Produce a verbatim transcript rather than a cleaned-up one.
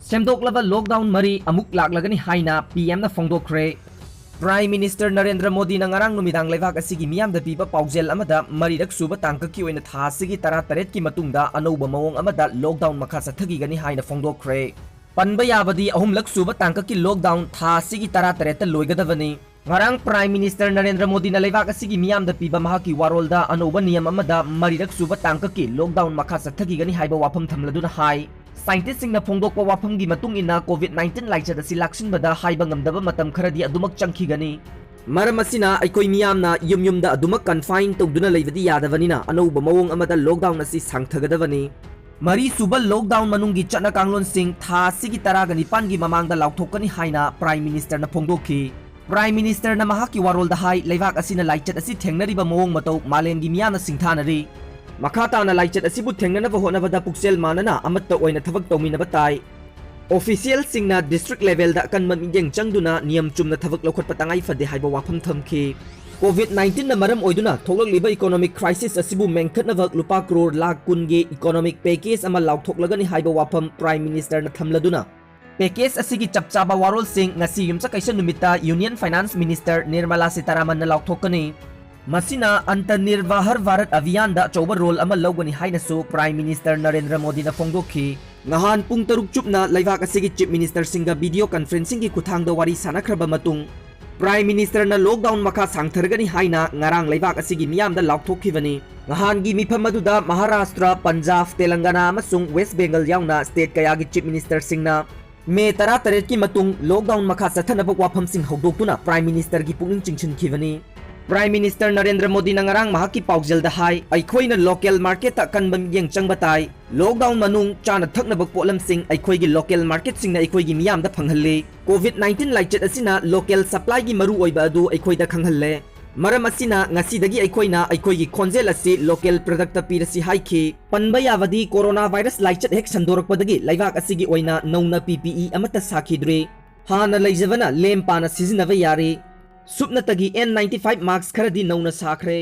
ꯁꯦꯝꯗꯣꯛꯂꯕ lockdown ꯃꯔꯤ ꯑꯃꯨꯛ ꯂꯥꯛꯂꯒꯅꯤ ꯍꯥꯏꯅ ꯄꯤ ꯑꯦꯝꯅ ꯐꯣꯡꯗꯣꯛꯈ꯭ꯔꯦ꯫ ꯄ꯭ꯔꯥꯏꯝ ꯃꯤꯅꯤꯁꯇꯔ ꯅꯔꯦꯟꯗ꯭ꯔ ꯃꯣꯗꯤꯅ ꯉꯔꯥꯡ ꯅꯨꯃꯤꯗꯥꯡ ꯂꯩꯕꯥꯛ ꯑꯁꯤꯒꯤ ꯃꯤꯌꯥꯝꯗ ꯄꯤꯕ ꯄꯥꯎꯖꯦꯜ ꯑꯃꯗ ꯃꯔꯤꯔꯛ ꯁꯨꯕ ꯇꯥꯡꯀꯛꯀꯤ ꯑꯣꯏꯅ ꯊꯥ ꯑꯁꯤꯒꯤ ꯇꯔꯥꯇꯔꯦꯠꯀꯤ ꯃꯇꯨꯡꯗ ꯑꯅꯧꯕ ꯃꯑꯣꯡ ꯑꯃꯗ ꯂꯣꯛꯗꯥꯎꯟ ꯃꯈꯥ ꯆꯠꯊꯈꯤꯒꯅꯤ ꯍꯥꯏꯅ ꯐꯣꯡꯗꯣꯛꯈ꯭ꯔꯦ꯫ ꯄꯟꯕ ꯌꯥꯕꯗꯤ ꯑꯍꯨꯝꯂꯛ ꯁꯨꯕ ꯇꯥꯡꯀꯛꯀꯤ ꯂꯣꯛꯗꯥꯎꯟ ꯊꯥ ꯑꯁꯤꯒꯤ ꯇꯔꯥꯇꯔꯦꯠꯇ ꯂꯣꯏꯒꯗꯕꯅꯤ꯫ ꯉꯔꯥꯡ ꯄ꯭ꯔꯥꯏꯝ ꯃꯤꯅꯤꯁꯇꯔ ꯅꯔꯦꯟꯗ꯭ꯔ ꯃꯣꯗꯤꯅ ꯂꯩꯕꯥꯛ ꯑꯁꯤꯒꯤ ꯃꯤꯌꯥꯝꯗ ꯄꯤꯕ ꯃꯍꯥꯛꯀꯤ ꯋꯥꯔꯣꯜꯗ ꯑꯅꯧꯕ ꯅꯤꯌꯝ ꯑꯃꯗ ꯃꯔꯤꯔꯛ ꯁꯨꯕ ꯇꯥꯡꯀꯛꯀꯤ ꯂꯣꯛꯗꯥꯎꯟ ꯃꯈꯥ ꯆꯠꯊꯈꯤꯒꯅꯤ ꯍꯥꯏꯕ ꯋꯥꯐꯝ ꯊꯝꯂꯗꯨꯅ ꯍꯥꯏ, ꯁꯥꯏꯟꯇꯤꯁꯁꯤꯡꯅ ꯐꯣꯡꯗꯣꯛꯄ ꯋꯥꯐꯝꯒꯤ ꯃꯇꯨꯡ ꯏꯟꯅ ꯀꯣꯚꯤꯗ ꯅꯥꯏꯟꯇꯤꯟ ꯂꯥꯏꯆꯠ ꯑꯁꯤ ꯂꯥꯛꯁꯤꯟꯕꯗ ꯍꯥꯏꯕ ꯉꯝꯗꯕ ꯃꯇꯝ ꯈꯔꯗꯤ ꯑꯗꯨꯃꯛ ꯆꯪꯈꯤꯒꯅꯤ꯫ ꯃꯔꯝ ꯑꯁꯤꯅ ꯑꯩꯈꯣꯏ ꯃꯤꯌꯥꯝꯅ ꯌꯨꯝ ꯌꯨꯝꯗ ꯑꯗꯨꯃꯛ ꯀꯟꯐꯥꯏꯟ ꯇꯧꯗꯨꯅ ꯂꯩꯕꯗꯤ ꯌꯥꯗꯕꯅꯤꯅ ꯑꯅꯧꯕ ꯃꯑꯣꯡ ꯑꯃꯗ ꯂꯣꯛꯗꯥꯎꯟ ꯑꯁꯤ ꯁꯥꯡꯊꯒꯗꯕꯅꯤ꯫ ꯃꯔꯤꯁꯨꯕ ꯂꯣꯛꯗꯥꯎꯟ ꯃꯅꯨꯡꯒꯤ ꯆꯠꯅ ꯀꯥꯡꯂꯣꯟꯁꯤꯡ ꯊꯥ ꯑꯁꯤꯒꯤ ꯇꯔꯥꯒ ꯅꯤꯄꯥꯟꯒꯤ ꯃꯃꯥꯡꯗ ꯂꯥꯎꯊꯣꯛꯀꯅꯤ ꯍꯥꯏꯅ ꯄ꯭ꯔꯥꯏꯝ ꯃꯤꯅꯤꯁꯇꯔꯅ ꯐꯣꯡꯗꯣꯛꯈꯤ꯫ ꯄ꯭ꯔꯥꯏꯝ ꯃꯤꯅꯤꯁꯇꯔꯅ ꯃꯍꯥꯛꯀꯤ ꯋꯥꯔꯣꯜꯗ ꯍꯥꯏ, ꯂꯩꯕꯥꯛ ꯑꯁꯤꯅ ꯂꯥꯏꯆꯠ ꯑꯁꯤ ꯊꯦꯡꯅꯔꯤꯕ ꯃꯑꯣꯡ ꯃꯇꯧ ꯃꯥꯂꯦꯝꯒꯤ ꯃꯤꯌꯥꯝꯅ ꯁꯤꯡꯊꯥꯅꯔꯤ꯫ ꯃꯈꯥ ꯇꯥꯅ ꯂꯥꯏꯆꯠ ꯑꯁꯤꯕꯨ ꯊꯦꯡꯅꯅꯕ ꯍꯣꯠꯅꯕꯗ ꯄꯨꯛꯆꯦꯜ ꯃꯥꯟꯅꯅ ꯑꯃꯠꯇ ꯑꯣꯏꯅ ꯊꯕꯛ ꯇꯧꯃꯤꯟꯅꯕ ꯇꯥꯏ꯫ ꯑꯣꯐꯤꯁꯤꯌꯦꯜꯁꯤꯡꯅ ꯗꯤꯁꯇ꯭ꯔꯤꯛ ꯂꯦꯚꯦꯜꯗ ꯑꯀꯟꯕ ꯃꯤꯠꯌꯦꯡ ꯆꯪꯗꯨꯅ ꯅꯤꯌꯝ ꯆꯨꯝꯅ ꯊꯕꯛ ꯂꯧꯈꯠꯄ ꯇꯉꯥꯏ ꯐꯗꯦ ꯍꯥꯏꯕ ꯋꯥꯐꯝ ꯊꯝꯈꯤ꯫ ꯀꯣꯚꯤꯗ ꯅꯥꯏꯟꯇꯤꯟꯅ ꯃꯔꯝ ꯑꯣꯏꯗꯨꯅ ꯊꯣꯛꯂꯛꯂꯤꯕ ꯏꯀꯣꯅꯣꯃꯤꯛ ꯀ꯭ꯔꯥꯏꯁꯤꯁ ꯑꯁꯤꯕꯨ ꯃꯦꯟꯈꯠꯅꯕ ꯂꯨꯄꯥ ꯀ꯭ꯔꯣꯔ ꯂꯥꯈ ꯀꯨꯟꯒꯤ ꯏꯀꯣꯅꯣꯃꯤꯛ ꯄꯦꯀꯦꯖ ꯑꯃ ꯂꯥꯎꯊꯣꯛꯂꯒꯅꯤ ꯍꯥꯏꯕ ꯋꯥꯐꯝ ꯄ꯭ꯔꯥꯏꯝ ꯃꯤꯅꯤꯁꯇꯔꯅ ꯊꯝꯂꯗꯨꯅ, ꯄꯦꯀꯦꯖ ꯑꯁꯤꯒꯤ ꯆꯞ ꯆꯥꯕ ꯋꯥꯔꯣꯜꯁꯤꯡ ꯉꯁꯤ ꯌꯨꯝꯁꯀꯩꯁ ꯅꯨꯃꯤꯠꯇ ꯌꯨꯅꯤꯌꯟ ꯐꯥꯏꯅꯥꯟꯁ ꯃꯤꯅꯤꯁꯇꯔ ꯅꯤꯔꯃꯂꯥ ꯁꯤꯇꯥꯔꯥꯃꯟꯅ ꯂꯥꯎꯊꯣꯛꯀꯅꯤ꯫ ꯃꯁꯤꯅ ꯑꯟꯇꯅꯤꯔꯚꯥꯍꯔ ꯚꯥꯔꯠ ꯑꯚꯤꯌꯥꯟꯗ ꯑꯆꯧꯕ ꯔꯣꯜ ꯑꯃ ꯂꯧꯒꯅꯤ ꯍꯥꯏꯅꯁꯨ ꯄ꯭ꯔꯥꯏꯝ ꯃꯤꯅꯤꯁꯇꯔ ꯅꯔꯦꯟꯗ꯭ꯔ ꯃꯣꯗꯤꯅ ꯐꯣꯡꯗꯣꯛꯈꯤ꯫ ꯉꯍꯥꯟ ꯄꯨꯡ ꯇꯔꯨꯛ ꯆꯨꯞꯅ ꯂꯩꯕꯥꯛ ꯑꯁꯤꯒꯤ ꯆꯤꯐ ꯃꯤꯅꯤꯁꯇꯔꯁꯤꯡꯒ ꯚꯤꯗꯤꯑꯣ ꯀꯟꯐꯔꯦꯟꯁꯤꯡꯒꯤ ꯈꯨꯠꯊꯥꯡꯗ ꯋꯥꯔꯤ ꯁꯥꯟꯅꯈ꯭ꯔꯕ ꯃꯇꯨꯡ, ꯄ꯭ꯔꯥꯏꯝ ꯃꯤꯅꯤꯁꯇꯔꯅ ꯂꯣꯛꯗꯥꯎꯟ ꯃꯈꯥ ꯁꯥꯡꯊꯔꯒꯅꯤ ꯍꯥꯏꯅ ꯉꯔꯥꯡ ꯂꯩꯕꯥꯛ ꯑꯁꯤꯒꯤ ꯃꯤꯌꯥꯝꯗ ꯂꯥꯎꯊꯣꯛꯈꯤꯕꯅꯤ꯫ ꯉꯍꯥꯟꯒꯤ ꯃꯤꯐꯝ ꯑꯗꯨꯗ ꯃꯍꯥꯔꯥꯁꯇ꯭ꯔ, ꯄꯟꯖꯥꯕ, ꯇꯦꯂꯪꯒꯥꯅꯥ ꯑꯃꯁꯨꯡ ꯋꯦꯁ ꯕꯦꯡꯒꯜ ꯌꯥꯎꯅ ꯁ꯭ꯇꯦꯠ ꯀꯌꯥꯒꯤ ꯆꯤꯐ ꯃꯤꯅꯤꯁꯇꯔꯁꯤꯡꯅ ꯃꯦ ꯇꯔꯥꯇꯔꯦꯠꯀꯤ ꯃꯇꯨꯡ ꯂꯣꯛꯗꯥꯎꯟ ꯃꯈꯥ ꯆꯠꯊꯅꯕ ꯋꯥꯐꯝꯁꯤꯡ ꯍꯧꯗꯣꯛꯇꯨꯅ ꯄ꯭ꯔꯥꯏꯝ ꯃꯤꯅꯤꯁꯇꯔꯒꯤ ꯄꯨꯛꯅꯤꯡ ꯆꯤꯡꯁꯤꯟꯈꯤꯕꯅꯤ꯫ ꯄ꯭ꯔꯥꯏꯝ ꯃꯤꯅꯤꯁꯇꯔ ꯅꯔꯦꯟꯗ꯭ꯔ ꯃꯣꯗꯤꯅ ꯉꯔꯥꯡ ꯃꯍꯥꯛꯀꯤ ꯄꯥꯎꯖꯦꯜꯗ ꯍꯥꯏ, ꯑꯩꯈꯣꯏꯅ ꯂꯣꯀꯦꯜ ꯃꯥꯔꯀꯦꯠꯇ ꯑꯀꯟꯕ ꯃꯤꯠꯌꯦꯡ ꯆꯪꯕ ꯇꯥꯏ꯫ ꯂꯣꯛꯗꯥꯎꯟ ꯃꯅꯨꯡ ꯆꯥꯅ ꯊꯛꯅꯕ ꯄꯣꯠꯂꯝꯁꯤꯡ ꯑꯩꯈꯣꯏꯒꯤ ꯂꯣꯀꯦꯜ ꯃꯥꯔꯀꯦꯠꯁꯤꯡꯅ ꯑꯩꯈꯣꯏꯒꯤ ꯃꯤꯌꯥꯝꯗ ꯐꯪꯍꯜꯂꯤ꯫ ꯀꯣꯚꯤꯗ ꯅꯥꯏꯟꯇꯤꯟ ꯂꯥꯏꯆꯠ ꯑꯁꯤꯅ ꯂꯣꯀꯦꯜ ꯁꯄ꯭ꯂꯥꯏꯒꯤ ꯃꯔꯨꯑꯣꯏꯕ ꯑꯗꯨ ꯑꯩꯈꯣꯏꯗ ꯈꯪꯍꯜꯂꯦ꯫ ꯃꯔꯝ ꯑꯁꯤꯅ ꯉꯁꯤꯗꯒꯤ ꯑꯩꯈꯣꯏꯅ ꯑꯩꯈꯣꯏꯒꯤ ꯈꯣꯟꯖꯦꯜ ꯑꯁꯤ ꯂꯣꯀꯦꯜ ꯄ꯭ꯔꯗꯛꯇ ꯄꯤꯔꯁꯤ ꯍꯥꯏꯈꯤ꯫ ꯄꯟꯕ ꯌꯥꯕꯗꯤ ꯀꯣꯔꯣꯅꯥ ꯚꯥꯏꯔꯁ ꯂꯥꯏꯆꯠ ꯍꯦꯛ ꯁꯟꯗꯣꯔꯛꯄꯗꯒꯤ ꯂꯩꯕꯥꯛ ꯑꯁꯤꯒꯤ ꯑꯣꯏꯅ ꯅꯧꯅ ꯄꯤ ꯄꯤ ꯏ ꯑꯃꯠꯇ ꯁꯥꯈꯤꯗ꯭ꯔꯤ꯫ ꯍꯥꯟꯅ ꯂꯩꯖꯕꯅ ꯂꯦꯝ ꯄꯥꯅ ꯁꯤꯖꯤꯟꯅꯕ ꯌꯥꯔꯤ꯫ ꯁꯨꯞꯅꯇꯒꯤ ꯑꯦꯟ ꯅꯥꯏꯟꯇꯤ ꯐꯥꯏꯚ ꯃꯥꯁꯛ ꯈꯔꯗꯤ ꯅꯧꯅ ꯁꯥꯈ꯭ꯔꯦ꯫